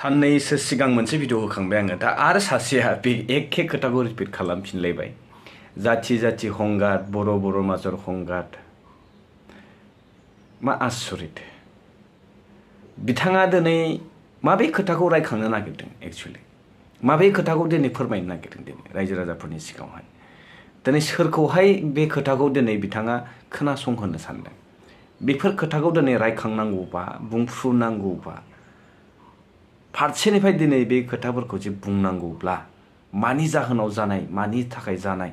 साननैसो सिगां मोनसे भिडिअ होखांबाय आङो दा आरो सासेया बे एखे खोथाखौ रिपिट खालामफिनलायबाय जाथि जाथि हंगात बर' माजर हंगात मा आसरित बिथाङा दिनै माबे खोथाखौ रायखांनो नागिरदों एक्चुअली माबे खोथाखौ दिनै फोरमायनो नागिरदों दिनै रायजो राजाफोरनि सिगाङावहाय दिनै सोरखौहाय बे खोथाखौ दिनै बिथाङा खोनासंहोनो सानदों बेफोर खोथाखौ दिनै रायखांनांगौबा बुंफ्रुनांगौबा फारसेनिफ्राय दिनै बे खोथाफोरखौ जे बुंनांगौब्ला मानि जाहोनाव जानाय मानि थाखाय जानाय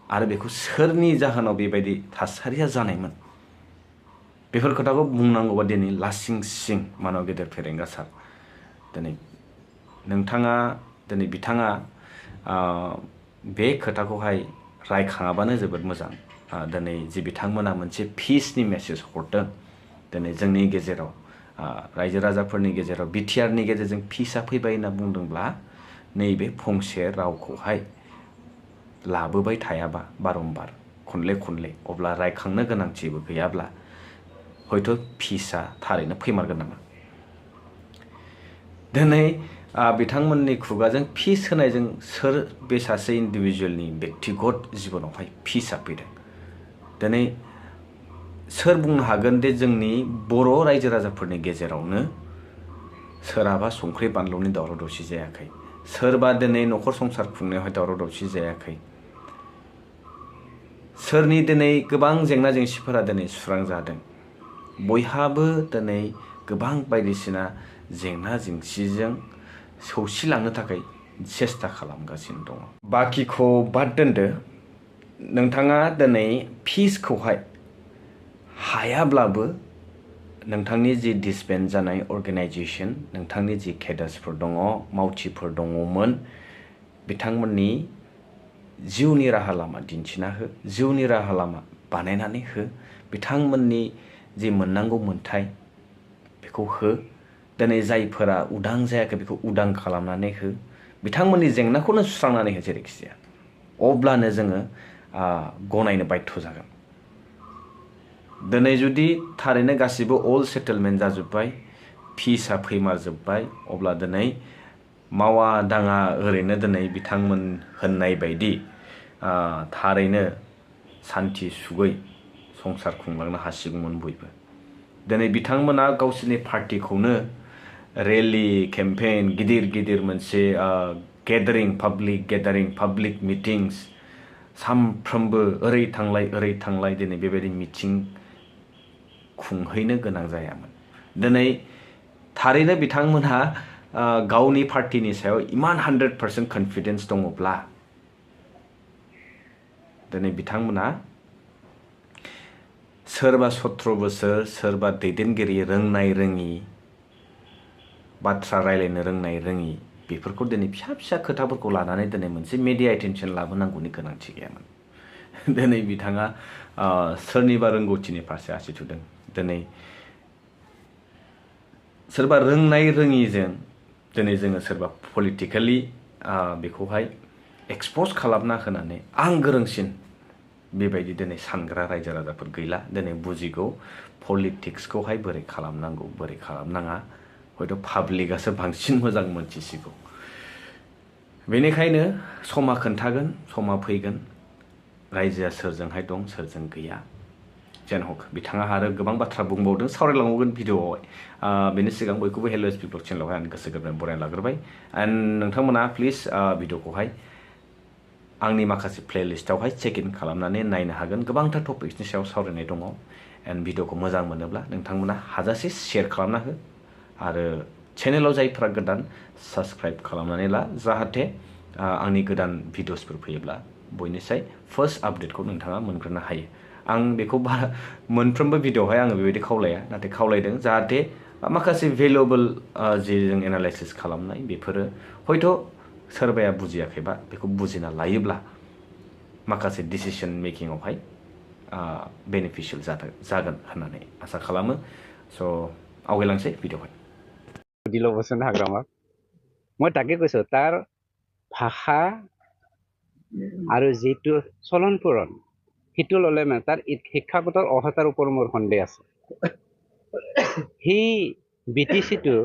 आरो बेखौ सोरनि जाहोनाव बेबायदि थासारिया जानायमोन बेफोर खोथाखौ बुंनांगौबा दिनै लासिं सिं मानव गेदेर फेरेंगा सार दिनै नोंथाङा दिनै बिथाङा बे खोथाखौहाय रायखाङाबानो जोबोद मोजां दिनै जे बिथांमोना मोनसे पिसनि मेसेज हरदों दिनै जोंनि गेजेराव रायजो राजाफोरनि गेजेराव बिटिआरनि गेजेरजों पिसआ फैबाय होनना बुंदोंब्ला नैबे फंसे रावखौहाय लाबोबाय थायाबा बारंबार खनले अब्ला रायखांनो गोनांथिबो गैयाब्ला हयथ' पिसआ थारैनो फैमारगोन नामा दिनै बिथांमोननि खुगाजों पिस होनायजों सोर बे सासे इन्डिभिजुवेलनि बेक्तिगत जिबनावहाय पिसआ फैदों दिनै सोर बुंनो हागोन दे जोंनि बर' रायजो राजाफोरनि गेजेरावनो सोरहाबा संख्रि बानलुनि दावराव दावसि जायाखै सोरबा दिनै न'खर संसार खुंनायावहाय दावराव दावसि जायाखै सोरनि दिनै गोबां जेंना जेंसिफोरा दिनै सुस्रांजादों बयहाबो दिनै गोबां बायदिसिना जेंना जेंसिजों सौसिलांनो थाखाय सेस्था खालामगासिनो दङ बाखिखौ बाद दोनदो नोंथाङा दिनै पिसखौहाय हायाब्लाबो नोंथांनि जि डिसबेन्ड जानाय अर्गेनाइजेसन नोंथांनि जि केडार्सफोर दङ मावथिफोर दङमोन बिथांमोननि जिउनि राहा लामा दिन्थिना हो जिउनि राहा लामा बानायनानै हो बिथांमोननि जि मोननांगौ मोन्थाय बेखौ हो दिनै जायफोरा उदां जायाखै बेखौ उदां खालामनानै हो बिथांमोननि जेंनाखौनो सुस्रांनानै हो जेरैखि जाया अब्लानो जोङो गनायनो बाध्य जागोन दिनै जुदि थारैनो गासिबो अल सेटेलमेन्ट जाजोब्बाय पिसआ फैमारजोब्बाय अब्ला दिनै मावा दाङा ओरैनो दिनै बिथांमोन होननाय बायदि थारैनो सान्थि सुगै संसार खुंलांनो हासिगौमोन बयबो दिनै बिथांमोना गावसोरनि पार्टिखौनो रेलि केम्पेइन गिदिर मोनसे गेदारिं पाब्लिक मिटिंस सानफ्रोमबो ओरै थांलाय दिनै बेबायदि मिटिं खुंहैनो गोनां जायामोन दिनै थारैनो बिथांमोनहा गावनि पार्टिनि सायाव इमान 100% कनफिडेन्स दङब्ला दिनै बिथांमोना सोरबा 17 बोसोर सोरबा दैदेनगिरि रोंनाय रोङि बाथ्रा रायलायनो रोंनाय रोङि बेफोरखौ दिनै फिसा खोथाफोरखौ लानानै दिनै मोनसे मिडिया एटेनसन लाबोनांगौनि गोनांथि गैयामोन दिनै बिथाङा सोरनिबा रोंगौथिनि फारसे आसि थुदों दिनै सोरबा रोंनाय रोङिजों दिनै जोङो सोरबा पलिटिकेलि बेखौहाय एक्सपज खालामना होनानै आं गोरोंसिन बेबायदि दिनै सानग्रा रायजो राजाफोर गैला दिनै बुजिगौ पलिटिक्सखौहाय बोरै खालामनांगौ बोरै खालामनाङा हयथ' पाब्लिकआसो बांसिन मोजां मोनथिसिगौ बेनिखायनो समा खोन्थागोन समा फैगोन रायजोआ सोरजोंहाय दं सोरजों गैया जेन हक बिथाङा आरो गोबां बाथ्रा बुंबावदों सावरायलांबावगोन भिडिअआवहाय बेनि सिगां बयखौबो हेल' एस पिपल चेनेलावहाय आं गोसो गोरबोजों बरायना लाग्रोबाय एन्ड नोंथांमोना प्लिज भिडिअखौहाय आंनि माखासे प्लेलिस्टआवहाय चेक इन खालामनानै नायनो हागोन गोबांथार टपिक्सनि सायाव सावरायनाय दङ एन्ड भिडिअखौ मोजां मोनोब्ला नोंथांमोना हाजासे शेयार खालामना हो आरो चेनेलाव जायफ्रा गोदान साबस्क्राइब खालामनानै ला जाहाथे आंनि गोदान भिडिअसफोर फैयोब्ला बयनिसाय फार्स्ट आपडेटखौ नोंथाङा मोनग्रोनो हायो आं बेखौ मोनफ्रोमबो भिडिअआवहाय आङो बेबायदि खावलाया नाथाय खावलायदों जाहाथे माखासे भेलुएबल जे जों एनालाइसिस खालामनाय बेफोरो हयथ' सोरबाया बुजियाखैबा बेखौ बुजिना लायोब्ला माखासे डिसिसन मेकिंआवहाय बेनिफिशियेल जागोन होननानै आसा खालामो स' आवगायलांसै भिडिअ'खौ দিল বচন হাগ্ৰামক মই তাকে কৈছো তাৰ ভাষা আৰু যিটো চলন ফুৰণ সেইটো ল'লে মানে তাৰ শিক্ষাগত অৰ্হতাৰ ওপৰত মোৰ সন্দেহ আছে সেই BTC টো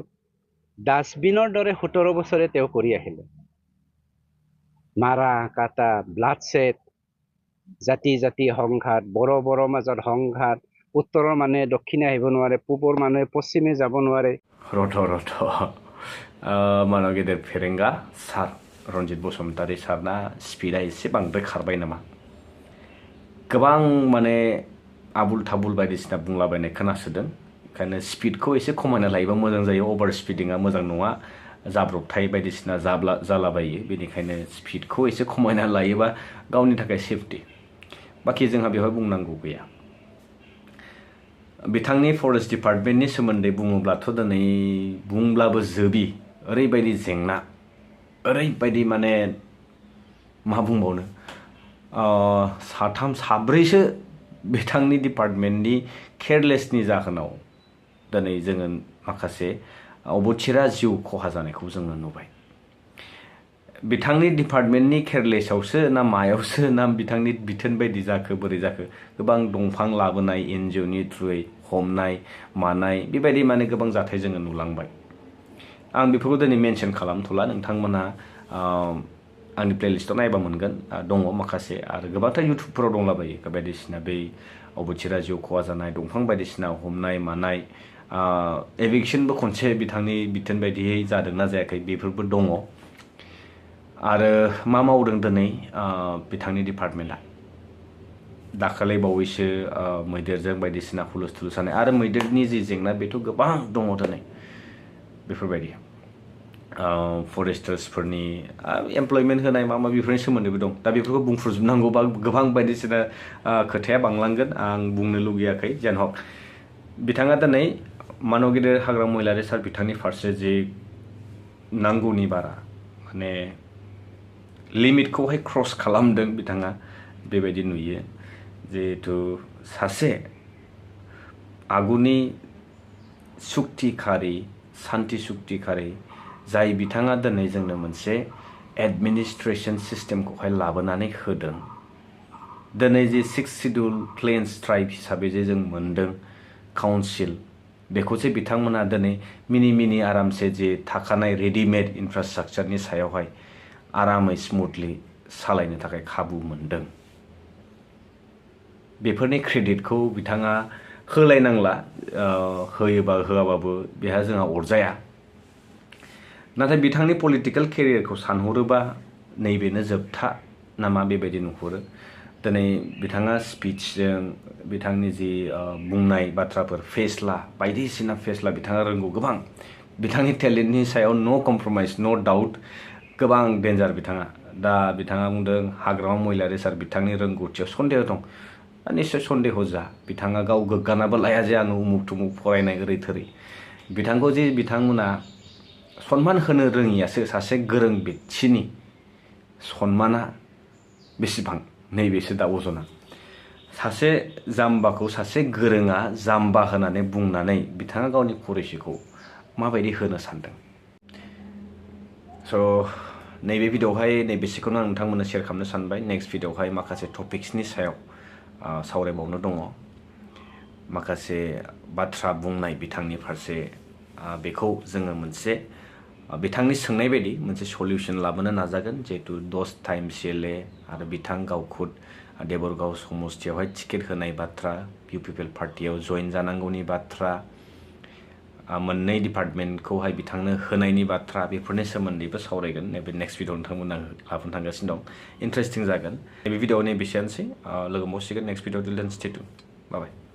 ডাষ্টবিনৰ দৰে 17 বছৰে তেওঁ কৰি আহিলে। মাৰা কাটা ব্লাডশ্বেড, জাতি জাতি সংঘাত, বৰ মাজত সংঘাত, উত্তৰৰ মানুহে দক্ষিণে আহিব নোৱাৰে, পূবৰ মানুহে পশ্চিমে যাব নোৱাৰে। रथ मानाव गेदेर फेरेंगा सार रनजित बसुमतारी सारना स्पिडा एसे बांद्राय खारबाय नामा? गोबां माने आबुल थाबुल बायदिसिना बुंलाबायनाय खोनासोदों। ओंखायनो स्पिडखौ एसे खमायना लायोबा मोजां जायो। अभार स्पिडिंआ मोजां नङा, जाब्रबथाय बायदिसिना जालाबायो। बेनिखायनो स्पिडखौ एसे खमायना लायोबा गावनि थाखाय सेफटि। बाखि जोंहा बेवहाय बुंनांगौ गैया। बिथांनि फरेस्ट डिपार्टमेन्टनि सोमोन्दै बुङोब्लाथ' दिनै बुंब्लाबो जोबि ओरैबायदि जेंना, ओरैबायदि माने मा बुंबावनो, साथाम साब्रैसो बिथांनि डिपार्टमेन्टनि केयारलेसनि जाहोनाव दिनै जोङो माखासे अबथिरा जिउ खहा जानायखौ जोङो नुबाय। बिथांनि डिपार्टमेन्टनि केयारलेसआवसो ना मायावसो ना बिथांनि बिथोन बायदि जाखो बोरै जाखो, गोबां दंफां लाबोनाय एनजिअनि थ्रुयै हमनाय मानाय बेबायदि माने गोबां जाथाय जोङो नुलांबाय। आं बेफोरखौ दिनै मेनसन खालामथ'ला, नोंथांमोना आंनि प्लेलिस्टआव नायबा मोनगोन, दङ माखासे आरो गोबांथार इउटुबफोराव दंलाबायो बायदिसिना बै अबथिरा जिउ खहा जानाय, दंफां बायदिसिना हमनाय मानाय, एभिक्सनबो खनसे बिथांनि बिथोन बायदियै जादोंना जायाखै बेफोरबो दङ। आरो मा मावदों दिनै बिथांनि डिपार्टमेन्टआ? दाखालि बावैसो मैदेरजों बायदिसिना हुलुस थुलुस जानाय आरो मैदेरनि जि जेंना बेथ' गोबां दङ दिनै। बेफोरबायदि फरेस्टार्सफोरनि एमप्लयमेन्ट होनाय मा बेफोरनि सोमोन्दैबो दं। दा बेफोरखौ बुंफ्रुजोबनांगौबा गोबां बायदिसिना खोथाया बांलांगोन, आं बुंनो लुगैयाखै। जेनहक बिथाङा दिनै मानाव गेदेर हाग्रा महिलारि सार बिथांनि फारसे जे नांगौनि बारा माने लिमिटखौहाय क्रस खालामदों बिथाङा, बेबायदि नुयो। जिहेतु सासे आगुनि सुक्तिखारि, सान्ति सुक्तिखारि, जाय बिथाङा दिनै जोंनो मोनसे एडमिनिस्ट्रेसन सिस्टेमखौहाय लाबोनानै होदों। दिनै जे 6 शिड्युल प्लेन्स ट्राइब हिसाबै जे जों मोनदों काउन्सिल, बेखौ जे बिथांमोना दिनै मिनि आरामसे जे थाखानाय रेडिमेड इनफ्रास्ट्राक्चारनि सायावहाय आरामै स्मुथलि सालायनो थाखाय खाबु मोनदों। बेफोरनि क्रेडिटखौ बिथाङा होलायनांला, होयोबा होआबाबो बेहा जोंहा अरजाया। नाथाय बिथांनि पलिटिकेल केरियारखौ सानहरोबा नैबेनो जोबथा नामा बेबायदि नुहुरो। दिनै बिथाङा स्पिचजों बिथांनि जि बुंनाय बाथ्राफोर, फेस्ला बायदिसिना फेस्ला बिथाङा रोंगौ गोबां। बिथांनि टेलेन्टनि सायाव नो कमप्रमाइज, नो डाउट, गोबां डेन्जार बिथाङा। दा बिथाङा बुंदों हाग्रामा महिलारि सार बिथांनि रोंगौथियाव सन्देह दं। निश्चय सन्देह जा, बिथाङा गाव गोग्गानाबो लाया जे आङो उमुक थुमुक फरायनाय ओरै थोरै। बिथांखौ जे बिथांमोना सनमान होनो रोङियासो सासे गोरों व्यक्तिनि सनमाना बेसेबां, नैबेसो दा अजना। सासे जाम्बाखौ सासे गोरोङा जाम्बा होनानै बुंनानै बिथाङा गावनि कुरेसिखौ माबायदि होनो सानदों? स' नैबे भिडिअ'आवहाय नैबेसेखौनो आं नोंथांमोननो शेयार खालामनो सानबाय। नेक्स्ट भिडिअ'आवहाय माखासे टपिक्सनि सायाव सावरायबावनो दङ। माखासे बाथ्रा बुंनाय बिथांनि फारसे, बेखौ जोङो मोनसे बिथांनि सोंनाय बायदि मोनसे सलिउसन लाबोनो नाजागोन। जिहेतु 10 टाइम CLA आरो बिथां गावखुद देबरगाव समस्तियावहाय टिकेट होनाय बाथ्रा, UPPL पार्टियाव जइन जानांगौनि बाथ्रा, मोननै डिपार्टमेन्टखौहाय बिथांनो होनायनि बाथ्रा, बेफोरनि सोमोन्दैबो सावरायगोन। नैबे नेक्स्ट भिडिअ नोंथांमोना लाबोनो थांगासिनो दं। इन्टारेस्टिं जागोन। नैबे भिडिअआव नैबेसेयानोसै। लोगो मोनसिगोन नेक्स्ट भिडिअ। टिल देन स्टे टिउन। बाय बाय।